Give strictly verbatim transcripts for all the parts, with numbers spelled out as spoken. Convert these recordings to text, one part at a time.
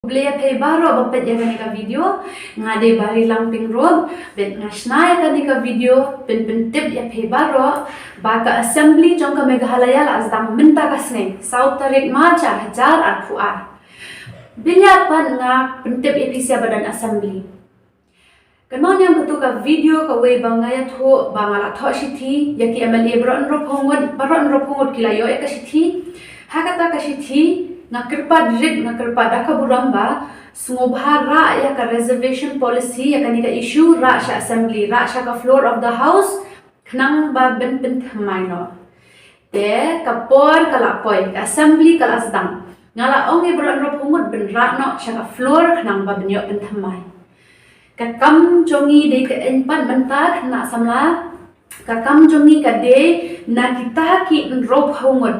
Khublei ïa phi baroh ba peit ïa kane ka video. Nga dei Barilangping Rop, bad nga shna ïa kane ka video ban pyntip ïa phi baroh ba ka Assembly jong ka Meghalaya la sdang mynta ka sngi, saw tarik March ar hajar arphew ar. Bad ïa pat nga pyntip ïa phi sha ba don Assembly. Kynmaw ïa katu ka video kawei ba nga ïathuh ba nga la thoh shithi ïa ki M L A baroh hynriewphew ngut, baroh hynriewphew ngut ki la ïoh ïa ka shithi. Ha kata ka shithi nga kyrpad rit, nga kyrpad da ka burom ba sngewbha rah ïa ka reservation policy, ïa kane ka issue, rah sha Assembly, rah sha ka floor of the House, khnang ba ban pynthymmai noh. Te ka por ka la poi, ka Assembly ka la sdang. Nga la ong ïa baroh hynriewphew ngut ban rah noh sha ka floor khnang ba ban ïoh pynthymmai. Ka kam jong ngi dei ka eiñ pat mynta, khynnah samla. Ka kam jong ngi ka dei na kita ki hynriewphew ngut,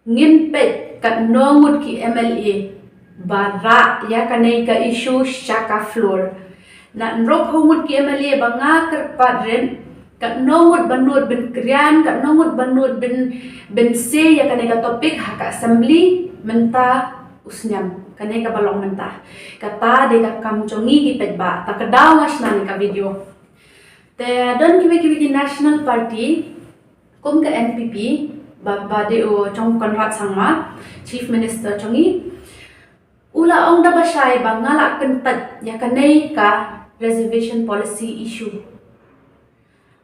ngin peit katno ngut ki M L A ba rah ïa kane ka issue sha ka floor. Na hynriewphew ngut ki M L A ba nga kyrpad rit, katno ngut ba nud ban kren, katno ngut ba nud ban, ban sei ïa kane ka topic ha ka Assembly mynta u snem, kane kaba long mynta. Kata dei ka kam jong ngi ki paidbah. Ta ka daw nga shna ïa ka video. Te don kiwei kiwei ki national party kum ka N P P, ba, ba dei u Chong Conrad Sangma, Chief Minister jong ngi, u la ong da ba shai ba nga la kyntait ïa kane ka reservation policy issue.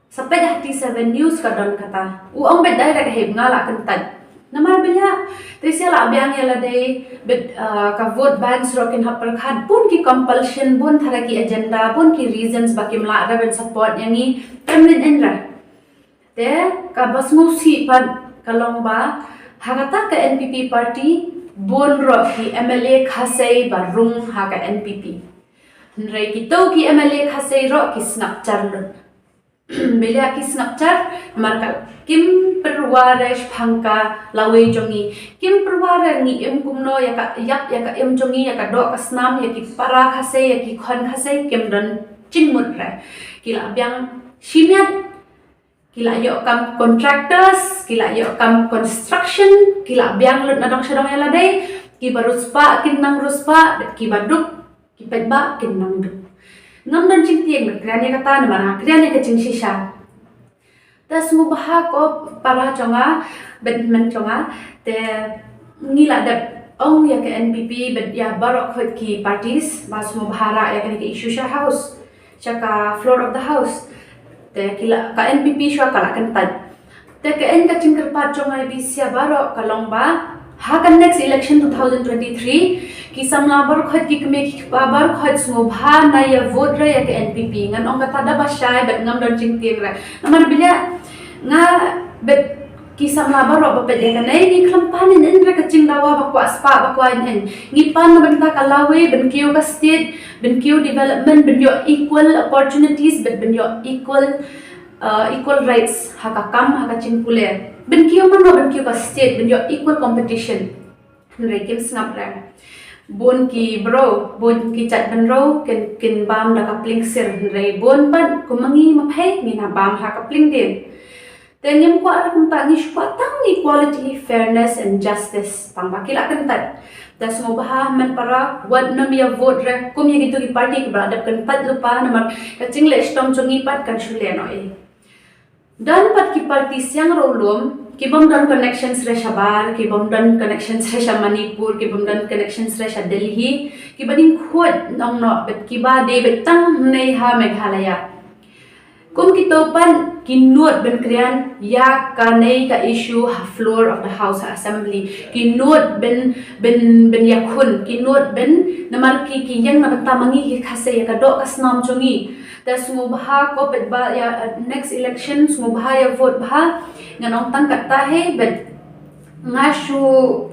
Sa peit ha T seven News ka don kata. U ong beit direct hi ba nga la kyntait. Namar ba ïa, te sha la biang ïa lade beit, uh, ka vote bank ruh kin hap pyrkhat, bun ki compulsion, bun tara ki agenda, bun ki reasons ba kim lah ban support ïa ngi. Em nin en ra. Te kaba sngewsih pat ka long ba ha kata ka N P P party bun ruh ki M L A Khasi ba rung ha ka N P P. Hynrei kito ki M L A Khasi ruh ki sngap jar lut. Beit ïa ki sngap jar, namar ka kim pyrwa re shaphang ka lawei jong ngi. Kim pyrwa re ngi im kumno ïa ka ïap ïa ka im jong ngi, ïa ka doh ka snam, ïa ki para Khasi, ïa ki khon Khasi, kim don jingmut re. Ki la biang shimiat, ki la ïoh kam contractors, ki la ïoh kam construction, ki la biang lut na dong sha dong ïa lade, kiba riewspah kin nang riewspah, bad kiba duk, ki paidbah kin nang duk. Ngam don jingtieng ban kren ïa kata namar nga kren ïa ka jingshisha. Te sngewbha ko para jong nga bad hynmen jong nga, te ngi la dep ong ïa ka N P P bad ïa baroh khoit ki parties ba sngewbha rah ïa kane ka issue sha House, sha ka floor of the House. Te ki la, ka N P P shuwa ka la kyntait. Te ka, ïa ka jingkyrpad jong nga ïa phi sha baroh ka long ba ha ka next election two thousand twenty-three, ki samla baroh khoit, ki kmie ki kpa baroh khoit, sngewbha na ïa vote re ïa ka N P P. Ngan ong kata da ba shai bad ngam don jingtieng re. Namar ba ïa nga bad ki samla baroh ba peit ïa kane, ngi khlem pan nin en re ka jingdawa ba kwah spah ba kwah nin en. Ngi pan na bynta ka lawei, ban kiew ka state, ban kiew development, ban ïoh equal opportunities, ban, ban ïoh equal, uh, equal rights ha ka kam, ha ka jingpule. Ban kiew mano, ban kiew ka state, ban ïoh equal competition. Hynrei kim sngap re. Bun ki briew, bun ki jait bynriew kin, kin bam da ka plingsir, hynrei bun pat kum ma ngi ma phi ngin ïa bam ha ka plingdien. Te ngim kwah re kumta, ngi shu kwah tang equality, fairness and justice. Tang ba ki la kyntait. Te sngewbha hynmen para, wat nym ïa vote re kum ïa kito ki party kiba la dep kyntait lypa, namar ka jingleh shitom jong ngi pat kan shu leh noh ei. Don pat ki party shnong ruh lum, ki bym don connections re shabar, ki bym don connections re sha Manipur, ki bym don connections re sha Delhi, kiba dang khuid nongno, bad kiba dei beit tang hynne ha Meghalaya. Kum kito pat ki nud ban kren ïa kane ka issue ha floor of the House, ha Assembly. Ki nud ban, ban, ban ïakhun, ki nud ban, namar ki, ki ïeng na bynta ma ngi ki Khasi, ïa ka doh ka snam jong ngi. Te sngewbha ko peit ba ïa, uh, next election sngewbha ïa vote bha. Ngan ong tang kata hi, bad nga shu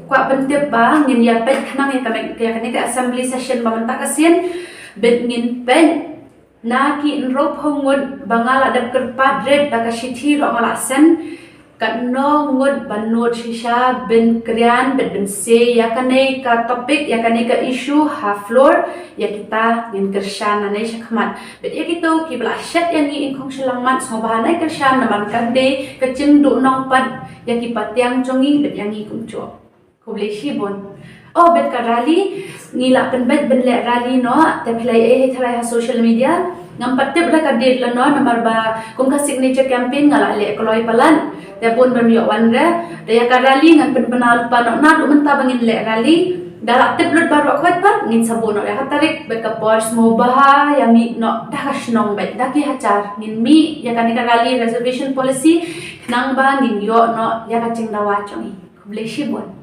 kwah pyntip ba ngin ïa peit khnang ïa ka, ïa kane ka assembly session ba mynta ka sien, bad ngin peit na ki hynriewphew ngut ba nga la dep kyrpad rit da ka shithi ruh nga la send, katno ngut ba nud shisha ban kren bad ban sei ïa kane ka topic, ïa kane ka issue ha floor, ïa kita ngin kyrshan nangne shakhmat. Bad ïa kito kiba la shet ïa ngi i khong shyllangmat, sngewbha nai kyrshan namar ka dei ka jingduhnong pat ïa ki patiang jong ngi bad ïa ngi kumjuh. Khublei shibun. Oh, bad ka rally, ngi la pynbeit ban leh rally noh, te phi la ïohi tharai ha social media. Ngam pat tip da ka date lano, namar ba kum ka signature campaign nga la leh kloi palat. Te bun ban ïoh wan re. Da ïa ka rally ngan pynpaw lypa noh naduh mynta ba ngin leh rally. Da la tip lut baroh khoit pat ngin sa buh noh ïa ka tarik bad ka por, sngewbha ïa mih noh da ka shnong bad da ki hajar ngin mih ïa kane ka rally reservation policy, khnang ba ngin ïoh noh ïa ka jingdawa jong ngi. Khublei shibun.